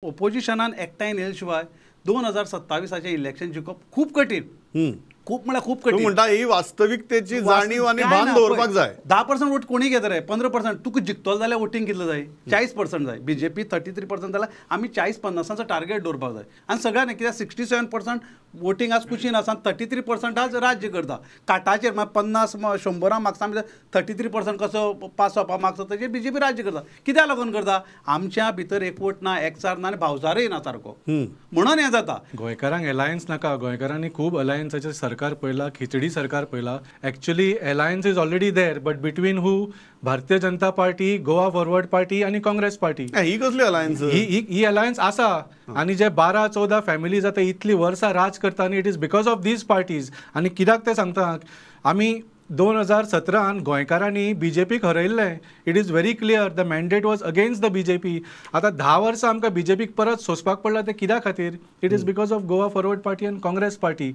ओपोजिशनान एकठांय येयले शिवाय 2027आचें इलेक्शन जिखप खूब कठीण. खूब म्हळ्यार खूब तूं कठीण. म्हणटा ही वास्तविकतेची जाणीव आनी भान दवरपाक जाय. 10% वोट कोणी घेत रे, 15%. तुका जिखतलो जाल्यार वोटींग कितलें जाय? 40% जाय. बीजेपी 33% जाल्यार आमी 40-50आचो टार्गेट दवरपाक जाय. आनी सगळ्यांनी, कित्याक 67% वोटींग आज कुशीन आसा, 33% आज राज्य करता काटाचेर. मागीर 50 100 मार्क्सां भितर 33% कसो पास जावपा मार्क्स, तेजेर बीजेपी राज्य करता. कित्याक लागून करता? आमच्या भितर एकवट ना, एकचार ना आनी भावचारय ना सारको, म्हणून हें जाता. गोंयकारांक अलायन्स नाका. गोंयकारांनी खूब अलायन्साचें सरकार पळयलां, खिचडी सरकार पळयलां. Actually alliance is already there, but between who? Bharatiya Janata party, Goa forward party आनी काँग्रेस पार्टी. ही कसली अलायन्स? ही ही ही अलायन्स आसा आनी जे 12-14 फॅमिलीज आतां इतली वर्सां राज करता आनी it is because of these parties. आनी कित्याक तें सांगता, आमी 2017न गोंयकारांनी बीजेपीक हरयल्लें. It is very clear, the mandate was against the BJP. आतां 10 वर्सां आमकां बीजेपीक परत सोंसपाक पडलां, तें कित्या खातीर? It is because of Goa Forward Party and Congress Party.